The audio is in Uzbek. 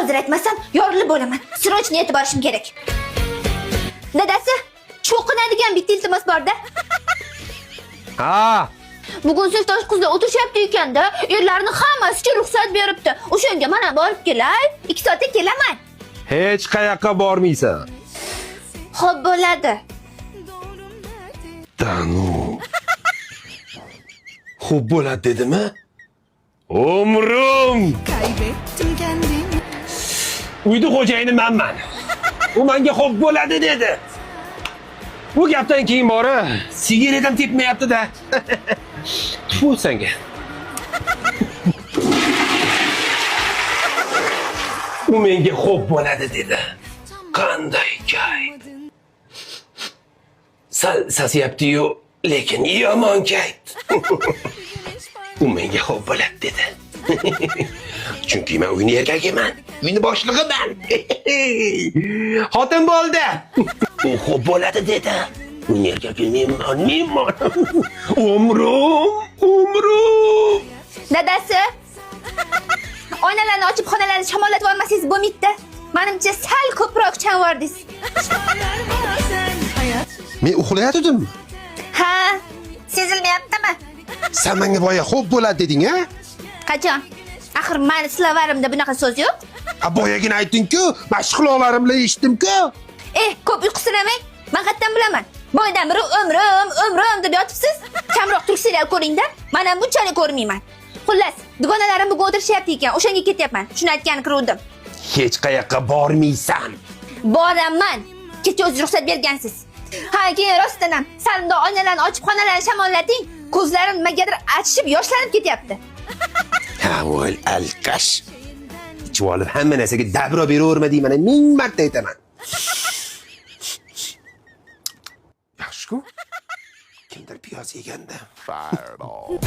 Hozir aytmasam yorilib bo'laman. Срочно yetib borishim kerak. Dadasi, cho'qinadigan bitta iltimos bor-da. Ha, Bugun sinfdosh qizlar o'tirishyapti ekanda, erlarni hammasiga ruxsat beribdi. O'shanga mana borib kelay, 2 soatda kelaman. Hech qayoqqa bormaysan. Xo'p bo'ladi. Да ну. Xo'p bo'ladi dedimi? Umrim. Kaybettim kendimi. Uyni xo'jayini manman. U menga xo'p bo'ladi dedi. Bu gapdan keyin bori sigaret ham tepmayapti-da. Tfu senga. U menga xo'p bo'ladi dedi. Qanday kayf. Sal sasiyapti-yu, lekin yomon kayf. U menga xo'p bo'ladi dedi. Chunki men uyni erkagiman. Uyni boshlig'iman. Xotin bo'ldi. U xo'p bo'ladi dedi. Uyni erkagi menman, menman. Umrim, umrim. Dadasi, oynalarni ochib xonalarni shamollatib olmasangiz bo'lmaydi. Manimcha sal ko'proq chanvordingiz. Bazen hayat Men uxlayotgandim. Ha, sezilmayaptimi? Sen menga boya xo'p bo'ladi deding, a? Qachon? Axir mani slovarimda bunaqa so'z yo'q. A boyagina aytding-ku, mashg'ulotlarim bilan eshitdim-ku. Eh, ko'p uyqusiramang. Men qayerdan bilaman? Boydan beri umrim, umrim deb yotibsiz. Kamroq turk serial ko'ring-da. Men ham bunchalik ko'rmayman. Xullas, dugonalarim bugun o'tirishyapti ekan, o'shanga ketyapman. Shuni aytgani kiruvdim. Hech qayoqqa bormaysan. Boraman. Kecha o'zingiz ruxsat bergansiz. Ha, keyin rostdan ham salonda oynalarni ochib xonalarni shamollating. Ko'zlarim nimagadir achishib yoshlanib ketyapti. Ha, voy alkash. Ichib olib hamma narsaga dabro beraverma deyman, ming marta aytaman. Yaxshi-ku. Kimdir piyoz yeganda. Fireball.